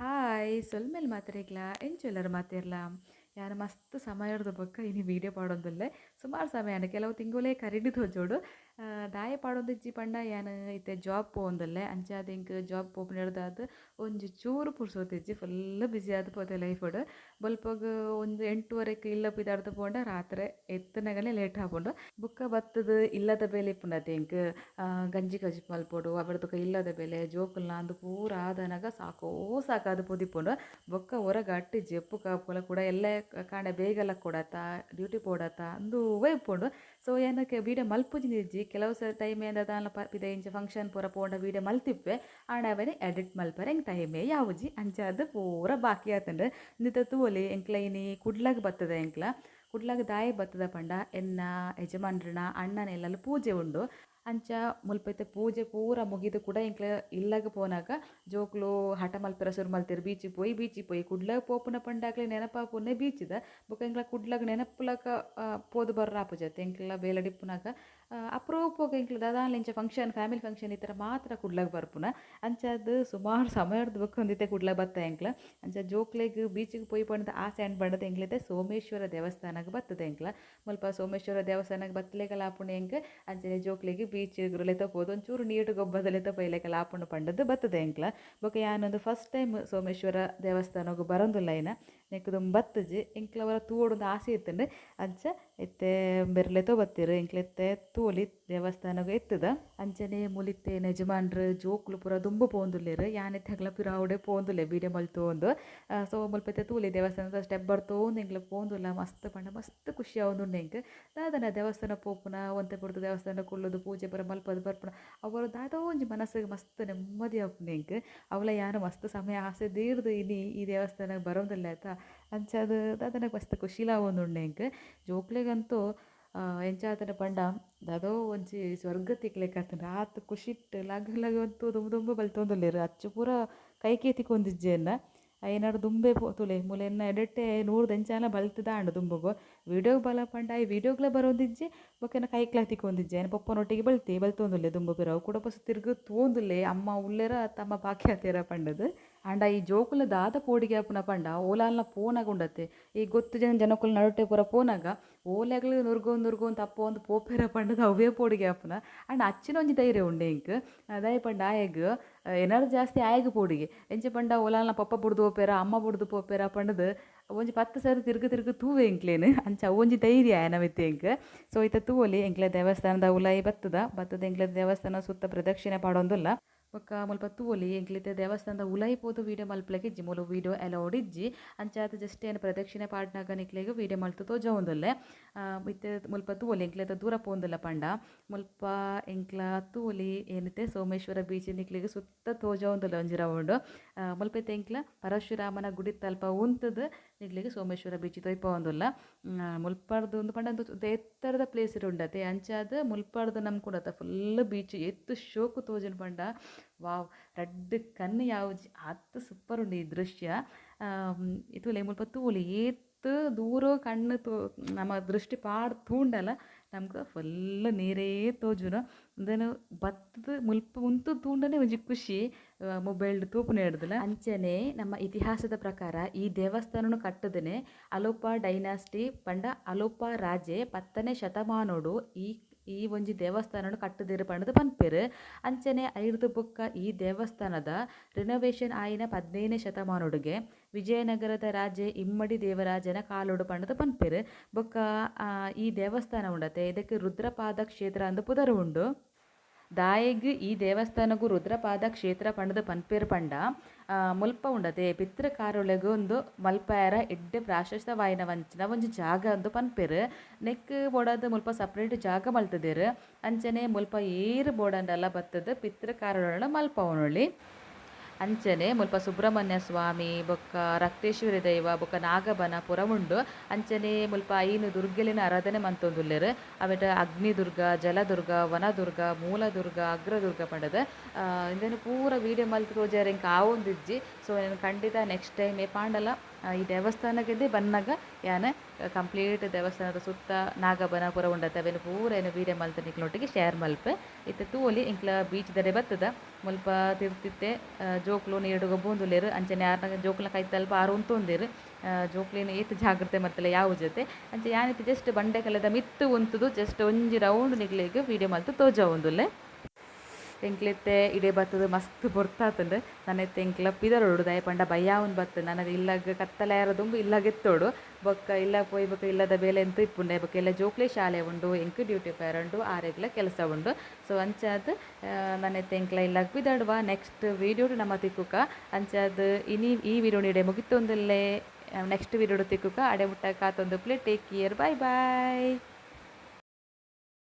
Hi ಸೊಲ್ಮೆಲ್ ಮಾತ್ರೆಗ್ಲಾ ಎಂಚೊಲ್ಲರ್ ಮಾತೆರ್ಲ ಯಾನ್ ಮಸ್ತ್ ಸಮಯರ್ದ ಬೊಕ್ಕ ಇನಿ ವೀಡಿಯೋ ಪಾಡೊಂದುಲ್ಲೆ ಸುಮಾರು ಸಮಯ ಆಂಡ್ ಕೆಲವು ತಿಂಗೊಲೇ ಕರಿಡ್ ತೋಜೋಡು ದಾಯೆ ಪಾಡೊಂದಿಜ್ಜಿ ಪಂಡ ಯಾನ್ ಇತ್ತೆ ಜಾಬ್ ಪೋವೊಂದುಲ್ಲೆ ಅಂಚಾದ್ ಎಂಕ್ ಜಾಬ್ ಪೋಪುನೆಡ್ದಾದ್ ಒಂಜಿ ಚೂರು ಪುರ್ಸೊತಿಜ್ಜಿ ಫುಲ್ ಬ್ಯುಸಿ ಆದ್ ಪೋತೆ ಲೈಫ್ಡ್ ಬೊಲ್ಪಗ್ ಒಂದು 8:30ಕ್ ಇಲ್ಲ ಪಿದಾಡ್ದ್ ಪೋಂಡ ರಾತ್ರೆ ಎತ್ತುನಗನೆ ಲೇಟ್ ಆಪುಂಡು ಬೊಕ್ಕ ಬತ್ತುದು ಇಲ್ಲದ ಬೇಲೆ ಇಪ್ಪುಂಡತೆ ಎಂಕ್ ಗಂಜಿ ಕಜಿಪು ಮಲ್ಪೊಡು ಅವೆಡ್ದ್ ಬೊಕ್ಕ ಇಲ್ಲದ ಬೇಲೆ ಜೋಕುಲ್ನ ಅಂದ್ ಪೂರ ಆದನಗ ಸಾಕೋ ಸಾಕಾದ್ ಪೋದಿಪ್ಪುಂಡು ಬೊಕ್ಕ ಹೊರಗೆ ಅಟ್ಟಿಜ್ಜಿ ಎಪ್ಪು ಕಾಪುಲ ಕೂಡ ಎಲ್ಲ ಕಾಂಡೆ ಬೇಗಲ ಕೊಡತ ಡ್ಯೂಟಿ ಪೋಡತ ಅಂದುವೇ ಇಪ್ಪುಂಡು. ಸೊ ಏನಕ್ಕೆ ವೀಡಿಯೋ ಮಲ್ಪುಜಿನಿಜ್ಜಿ ಕೆಲವು ಸಲ ಟೈಮ್ ದಾಲ ಪಿದ ಇಂಚ ಫಂಕ್ಷನ್ ಪೂರ ಪೋಂಡ ವೀಡಿಯೋ ಮಲ್ತಿಪ್ಪೆ ಆಂಡ ಅವನೆ ಎಡಿಟ್ ಮಲ್ಪರೆ ಎಂಕ್ ಟೈಮೇ ಯಾವುಜಿ ಅಂಚಾದ್ ಪೂರ ಬಾಕಿ ಆತುಂಡು. ಇಂದೆತ ತೂವೊಲಿ ಎಂಕ್ಲ ಇನಿ ಕುಡ್ಲಗ್ ಬತ್ತದ ಎಂಕ್ಲ ಕುಡ್ಲಗ್ ದಾಯೆ ಬತ್ತದ ಪಂಡ ಎನ್ನ ಯಜಮಾನ್ರನ ಅಣ್ಣನ ಇಲ್ಲಲ್ ಪೂಜೆ ಉಂಡು. ಅಂಚ ಮುಲ್ಪ ಇತ್ತೆ ಪೂಜೆ ಪೂರ ಮುಗಿದು ಕೂಡ ಎಂಕ್ಲ ಇಲ್ಲಗ್ ಪೋನಾಗ ಜೋಕುಲು ಹಠ ಮಲ್ಪೆರೆ ಸುರು ಮಲ್ತೆರ್ ಬೀಚಿಗೆ ಪೋಯಿ ಬೀಚಿಗೆ ಪೋಯಿ ಕುಡ್ಲಗ್ ಪೋಪುನ ಪಂಡಾಗ್ಲೆ ನೆನಪಾಪುನೆ ಬೀಚಿದ ಬೊಕ ಎಂಕ್ಲ ಕುಡ್ಲಗ್ ನೆನಪುಲಕ ಪೋದು ಬರ್ರ ಆಪುಜತೆ ಎಂಕ್ಲ ಬೇಲಡ್ ಇಪ್ಪುನಗ ಅಪರೂಪಗ್ ಎಂಕ್ಲ ದಾದಾಂಡಲ ಇಂಚ ಫಂಕ್ಷನ್ ಫ್ಯಾಮಿಲಿ ಫಂಕ್ಷನ್ ಈ ಥರ ಮಾತ್ರ ಕುಡ್ಲಗ್ ಬರ್ಪುನ. ಅಂಚಾದ್ ಸುಮಾರು ಸಮಯರ್ದ್ ಬೊಕ್ಕ ಒಂದಿತ್ತೆ ಕುಡ್ಲಗ್ ಬತ್ತ ಎಂಕ್ಲ. ಅಂಚ ಜೋಕ್ಲೆಗ್ ಬೀಚಿಗೆ ಪೋಯಿ ಪಂಡ್ದ್ ಆಸೆ ಆಂಡ್ ಪಂಡದ್ ಎಂಕ್ಲಿತ್ತೆ ಸೋಮೇಶ್ವರ ದೇವಸ್ಥಾನಗ್ ಬತ್ತದ ಎಂಕ್ಲ. ಮುಲ್ಪ ಸೋಮೇಶ್ವರ ದೇವಸ್ಥಾನಗ್ ಬತ್ತಲೆಕಲ ಆಪುಂಡು ಎಂಕ್ ಅಂಚನೆ ಜೋಕ್ಲೆಗ್ ಬೀಚ್ ಲೆತ ಪೋದು ಒಂಚೂರು ನೀರು ಗೊಬ್ಬದ ಲೆತ ಪೋಯಿಲೆಕಲ ಆಪುಂಡು ಪಂಡದ್ ಬತ್ತದ ಎಂಕ್ಲ. ಬೊಕ್ಕ ಯಾನೊಂದು ಫಸ್ಟ್ ಟೈಮ್ ಸೋಮೇಶ್ವರ ದೇವಸ್ಥಾನಗ್ ಬರೊಂದುಲ್ಲ ಐನ ನೆಕ್ ದುಂಬು ಬತ್ತುಜಿ ಎಂಕ್ಲ ಒರ ತೂವೊಡುಂದು ಆಸೆ ಇತ್ತುಂಡು. ಅಂಚ ಇತ್ತೆ ಬೆರ್ಲೆತೋ ಬತ್ತೆರ್ ಎಂಕ್ಲ ಇತ್ತೆ ತೂವೊಲಿ ದೇವಸ್ಥಾನಗ್ ಎತ್ತುದ. ಅಂಚನೆ ಮುಲಿತ್ತೆ ಯಜಮಾನ್ರು ಜೋಕುಲು ಪೂರ ದುಂಬು ಪೋವೊಂದುಲ್ಲೆರ್ ಯಾನ್ ಇತ್ತೆ ಅಗ್ಲ ಪಿರಾವುಡೆ ಪೋವೊಂದುಲ್ಲೆ ವೀಡಿಯೋ ಮಲ್ತೊಂದು. ಸೊ ಮುಲ್ಪ ಇತ್ತೆ ತೂವೊಲಿ ದೇವಸ್ಥಾನದ ಸ್ಟೆಪ್ ಬರ್ತೊಂದು ಎಂಕ್ಲ ಪೋವೊಂದುಲ್ಲ ಮಸ್ತ್ ಪಂಡ ಮಸ್ತ್ ಖುಷಿ ಆವೊಂದುಂಡು ಎಂಕ್. ದಾದನ ದೇವಸ್ಥಾನ ಪೋಪುನ ಒಂತೆ ಪೊರ್ತು ದೇವಸ್ಥಾನ ಕುಲ್ಲುದು ಪೂಜೆ ಪೂರ ಮಲ್ಪದು ಬರ್ಪುನ ಅವ್ವರ ದಾದೋ ಒಂಜಿ ಮನಸ್ಸಿಗೆ ಮಸ್ತ್ ನೆಮ್ಮದಿ ಆಪುಂಡು ಎಂಕ್. ಅವ್ಲ ಯಾನ್ ಮಸ್ತ್ ಸಮಯ ಆಸೆ ದೀರ್ದು ಇನಿ ಈ ದೇವಸ್ಥಾನಗ್ ಬರೊಂದುಲ್ಲೆ ಆತ. ಅಂಚಾದ್ ದಾದನ ಮಸ್ತ್ ಖುಷಿಲ ಆವೊಂದುಂಡು ಎಂಕ್. ಜೋಕ್ಲೆಗಂತೂ ಎಂಚಾತುಂಡು ಪಂಡ ದಾದೋ ಒಂಜಿ ಸ್ವರ್ಗ ತಿಕ್ಲೆಕ ಆತುಂಡು ಆತ್ ಖುಷಿಟ್ ಲಗ್ ಲಗ್ ಅಂತೂ ದುಂಬು ದುಂಬು ಬಲ್ತೊಂದುಲ್ಲೆರ್ ಅಚ್ಚು ಪೂರ ಕೈಕೇ ತಿಕ್ಕೊಂದಿಜ್ಜಿ ಎನ್ನ ಐನಾಡ್ ದುಂಬೆ ತೂಲೆ ಮೂಲು ಎನ್ನ ಎಡೆಟ್ಟೆ ನೂರ್ದು ಎಂಚಾಲ ಬಲ್ತುದಾಂಡ್ ದುಂಬುಗು ವೀಡಿಯೋಗ್ ಬಲ ಪಂಡ ಆಯೆ ವೀಡಿಯೋಗ್ಲ ಬರೋಂದಿಜ್ಜಿ ಬೊಕ್ಕ ಎನ್ನ ಕೈಕ್ಲ ತಿಕ್ಕೊಂದಿಜ್ಜಿ ಐನ ಪೊಪ್ಪನೊಟ್ಟಿಗೆ ಬಲ್ತಿ ಬಲ್ತೊಂದುಲ್ಲೆ ದುಂಬು ಪಿರವು ಕುಡ ಬಸ್ ತಿರ್ಗ್ ತೂವೊಂದುಲ್ಲೆ ಅಮ್ಮ ಉಲ್ಲೆರ ಅತ್ತ ಅಮ್ಮ ಬಾಕಿ ಆತೇರ ಪಂಡದು. ಆಂಡ ಈ ಜೋಕುಲ ದಾದ ಪೋಡಿಗೆ ಆಪುನ ಪಂಡ ಓಲಾಲ್ನ ಪೋನಾಗ ಉಂಡತೆ ಈ ಗೊತ್ತು ಜನ ಜನಕುಲು ನಡುಟೆ ಪೂರ ಪೋನಾಗ ಓಲೆಗ್ಲು ನುರ್ಗೊಂದು ನುರ್ಗೊಂದು ತಪ್ಪೊಂದು ಪೋಪೆರ ಪಂಡದು ಅವೇ ಪೋಡಿಗೆ ಆಪುನ. ಆಂಡ ಅಚ್ಚಿನ ಒಂಜಿ ಧೈರ್ಯ ಉಂಡು ಎಂಕ್ ದಾಯೆ ಪಂಡ ಆಯಗ್ ಏನಾರು ಜಾಸ್ತಿ ಆಯಗ್ ಪೋಡಿಗೆ ಎಂಚ ಪಂಡ ಓಲಾಲ್ನ ಪಪ್ಪ ಬುಡ್ದು ಪೋಪೆರ ಅಮ್ಮ ಬುಡ್ದು ಪೋಪೆರ ಪಂಡದು ಒಂಜಿ 10 ಸಾರಿ ತಿರ್ಗ್ ತಿರ್ಗ್ ತೂವೆ ಎಂಕ್ಲೇನು. ಅಂಚ ಒಂಜಿ ಧೈರ್ಯ ಆಯನ ಮಿತ್ತ್ ಎಂಕ್. ಸೊ ಇತ್ತೆ ತೂವೊಲಿ ಎಂಕ್ಲೆ ದೇವಸ್ಥಾನದ ಉಲಾಯಿ ಬತ್ತದ ಬತ್ತದ ಎಂಕ್ಲೆ ದೇವಸ್ಥಾನ ಸುತ್ತ ಪ್ರದಕ್ಷಿಣೆ ಪಾಡೊಂದುಲ್ಲ. ಬೊಕ್ಕ ಮುಲ್ಪ ತೂವೊಲಿ ಎಂಕ್ಲಿತ್ತೆ ದೇವಸ್ಥಾನದ ಉಲಾಯಿ ಪೋದು ವೀಡಿಯೋ ಮಲ್ಪಲೆಗ್ ಇಜ್ಜಿ ಮೂಲು ವೀಡಿಯೋ ಅಲೌಡ್ ಇಜ್ಜಿ. ಅಂಚಾದ್ ಜಸ್ಟ್ ಏನ್ ಪ್ರದಕ್ಷಿಣೆ ಪಾಡ್ನಗ ನಿಕ್ಲೆಗ್ ವೀಡಿಯೋ ಮಲ್ತ್ ತೋಜವೊಂದುಲ್ಲೆ. ಇತ್ತೆ ಮುಲ್ಪ ತೂವೊಲಿ ಎಂಕ್ಲೆತ ದೂರ ಪೋವೊಂದುಲ್ಲ ಪಂಡ ಮುಲ್ಪ ಎಂಕ್ಲ ತೂವೊಲಿ ಏನಿತ್ತೆ ಸೋಮೇಶ್ವರ ಬೀಚ್ ನಿಕ್ಲೆಗ್ ಸುತ್ತ ತೋಜವೊಂದುಲ್ಲ ಒಂಜಿ ರೌಂಡ್. ಮುಲ್ಪ ಇತ್ತೆ ಎಂಕ್ಲ ಪರಶುರಾಮನ ಗುಡಿತ್ತ ಅಲ್ಪ ಉಂತುದು ನಿಕ್ಲೆಗ್ ಸೋಮೇಶ್ವರ ಬೀಚ್ ತೋಯ್ಪವೊಂದುಲ್ಲ. ಮುಲ್ಪರ್ದ್ ಉಂದು ಪಂಡ ಎತ್ತರದ ಪ್ಲೇಸ್ ಉಂಡತೆ ಅಂಚಾದ್ ಮುಲ್ಪರ್ದ್ ನಮ್ಕುಂಡತ ಫುಲ್ ಬೀಚ್ ಏತ್ ಶೋಕು ತೋಜುಂಡು ಪಂಡ ವಾವ್ ರಡ್ಡ್ ಕಣ್ಣು ಯಾವುಜಿ ಆತ್ ಸೂಪರ್ ಉಂಡು ಈ ದೃಶ್ಯ. ತೂಲೆ ಮುಲ್ಪ ತೂವೊಲಿ ಏತ್ ದೂರ ಕಣ್ಣು ತೂ ನಮ್ಮ ದೃಷ್ಟಿ ಪಾಡ್ ತೂಂಡಲ ನಮ್ಗೆ ಫುಲ್ ನೀರೇ ತೋಜುನು. ಉಂದೆನ್ ಬತ್ತುದು ಮುಲ್ಪ ಉಂತುದು ತೂಂಡನೆ ಒಂಜಿ ಖುಷಿ ಮೊಬೈಲ್ಡ್ ತೂಪುನ ಹಿಡ್ದಲ. ಅಂಚನೆ ನಮ್ಮ ಇತಿಹಾಸದ ಪ್ರಕಾರ ಈ ದೇವಸ್ಥಾನನು ಕಟ್ಟುದನೆ ಅಲೋಪ ಡೈನಾಸ್ಟಿ ಪಂಡ ಅಲೋಪ ರಾಜೆ 10ನೇ ಶತಮಾನೊಡು ಈ ಒಂಜಿ ದೇವಸ್ಥಾನನು ಕಟ್ಟುದಿರು ಪಂಡ್ದ್ ಪನ್ಪೆರ್. ಅಂಚನೆ ಐರ್ದ್ ಬೊಕ್ಕ ಈ ದೇವಸ್ಥಾನದ ರಿನೋವೇಷನ್ ಆಯಿನ 15ನೇ ಶತಮಾನೊಡುಗೆ ವಿಜಯನಗರದ ರಾಜೆ ಇಮ್ಮಡಿ ದೇವರಾಜನ ಕಾಲೊಡು ಪಂಡ್ದ್ ಪನ್ಪೆರ್. ಬೊಕ್ಕ ಈ ದೇವಸ್ಥಾನ ಉಂಡತೆ ಇದಕ್ಕೆ ರುದ್ರಪಾದ ಕ್ಷೇತ್ರ ಅಂದ್ ಪುದರ್ ಉಂಡು. ದಾಯೆಗ್ ಈ ದೇವಸ್ಥಾನಗು ರುದ್ರಪಾದ ಕ್ಷೇತ್ರ ಪಂಡ್ದ್ ಪನ್ಪೆರ್ ಪಂಡ ಮುಲ್ಪ ಉಂಡತೆ ಪಿತೃಕಾರೊಲೆಗ್ ಉಂದು ಮಲ್ಪಯರ ಎಡ್ಡೆ ಪ್ರಾಶಸ್ತ್ಯವಾಯಿನ ವಂಚಿನ ಒಂಜಿ ಜಾಗ ಅಂದ್ ಪನ್ಪೆರ್. ನೆಕ್ಕ್ ಬೋಡಾದ್ ಮುಲ್ಪ ಸಪರೇಟ್ ಜಾಗ ಮಲ್ತುದೆರ್. ಅಂಚನೆ ಮುಲ್ಪ ಏರ್ ಬೋಡಂಡಲ ಬತ್ತುದು ಪಿತೃಕಾರೊಲೆನ ಮಲ್ಪವೊನೊಲಿ. ಅಂಚನೆ ಮುಲ್ಪ ಸುಬ್ರಹ್ಮಣ್ಯ ಸ್ವಾಮಿ ಬೊಕ್ಕ ರಕ್ತೇಶ್ವರಿ ದೈವ ಬೊಕ್ಕ ನಾಗಬನ ಪೂರ ಉಂಡು. ಅಂಚನೆ ಮುಲ್ಪ 5 ದುರ್ಗೆಲೆನ ಆರಾಧನೆ ಮಲ್ತೊಂದುಲ್ಲೆರ್. ಅವೆಟ್ ಅಗ್ನಿದುರ್ಗ, ಜಲದುರ್ಗ, ವನದುರ್ಗ, ಮೂಲದುರ್ಗ, ಅಗ್ರದುರ್ಗ ಪಂಡುದು ಇಂದೆನ್ ಪೂರ ವೀಡಿಯೋ ಮಲ್ತ್ ತೋಜಾರೆ ಎಂಕ್ ಆವೊಂದಿಜ್ಜಿ. ಸೊ ಯಾನ್ ಖಂಡಿತ ನೆಕ್ಸ್ಟ್ ಟೈಮ್ ಏಪಾಂಡಲ ಈ ದೇವಸ್ಥಾನಕ್ಕೆ ಬನ್ನಗ ಯಾನ್ ಕಂಪ್ಲೀಟ್ ದೇವಸ್ಥಾನದ ಸುತ್ತ ನಾಗಬನ ಪೂರ ಉಂಡತ್ತೆ ಅವೆನ್ ಪೂರ ಏನು ವೀಡಿಯೋ ಮಲ್ತ್ ನಿಕ್ಲೊಟ್ಟಿಗೆ ಶೇರ್ ಮಲ್ಪೆ. ಇತ್ತೆ ತೂವೊಲಿ ಎಂಕ್ಲ ಬೀಚ್ ದಡೆ ಬತ್ತದ ಮುಲ್ಪ ತಿರ್ತಿತ್ತೆ ಜೋಕ್ಲು ನೀರ್ಡ್ ಗೊಬ್ಬೊಂದುಲ್ಲೆರ್ ಅಂಚನೆ ಆರ್ನ ಜೋಕ್ಲ್ನ ಕೈತಲ್ಪ ಆರ್ ಉಂತೊಂದೆರ್. ಜೋಕ್ಲೆನ್ ಏತ್ ಜಾಗ್ರತೆ ಮಲ್ತಲೆ ಯಾವ ಜೊತೆ ಅಂಚ ಯಾನಿತ್ತೆ ಜಸ್ಟ್ ಬಂಡೆಕಲ್ಲದ ಮಿತ್ತ್ ಉಂತುದು ಜಸ್ಟ್ ಒಂಜಿ ರೌಂಡ್ ನಿಕ್ಲೆಗ್ ವೀಡಿಯೋ ಮಲ್ತ್ ತೋಜಾವೊಂದುಲ್ಲೆ. ಎಂಕ್ಲೆತ್ತೆ ಇಡೆ ಬತ್ತದ ಮಸ್ತ್ ಪೊರ್ತಾತುಂಡು. ನನ ಇತ್ತೆ ಎಂಕ್ಲ ಪಿದರೋಡು ದಾಯೆ ಪಂಡ ಬಯ್ಯಾವೊಂದು ಬತ್ತು ನನಗೆ ಇಲ್ಲಗ್ ಕತ್ತಲೆ ದುಂಬು ಇಲ್ಲಗ್ ಎತ್ತೋಡು ಬೊಕ್ಕ ಇಲ್ಲ ಪೋಯಿ ಬೊಕ್ಕ ಇಲ್ಲದ ಬೇಲೆ ಎಂತ ಇಪ್ಪುಂಡೆ ಬೊಕ್ಕ ಎಲ್ಲ ಜೋಕ್ಲೆ ಶಾಲೆ ಉಂಡು ಎಂಕ್ ಡ್ಯೂಟಿ ಪೇರುಂಡು ಆರೆಗ್ಲ ಕೆಲಸ ಉಂಡು. ಸೊ ಅಂಚಾದ್ ನನ ಇತ್ತೆ ಎಂಕ್ಲ ಇಲ್ಲಗ್ ಪಿದಡುವ ನೆಕ್ಸ್ಟ್ ವೀಡಿಯೋಡು ನಮ್ಮ ತಿಕ್ಕುಕ. ಅಂಚಾದ್ ಇನಿ ಈ ವೀಡಿಯೋ ಇಡೆ ಮುಗಿತೊಂದುಲ್ಲೆ. ನೆಕ್ಸ್ಟ್ ವೀಡಿಯೋಡು ತಿಕ್ಕುಕ. ಅಡೆ ಮುಟ್ಟ ಕಾತೊಂದು play. Take care. Bye bye.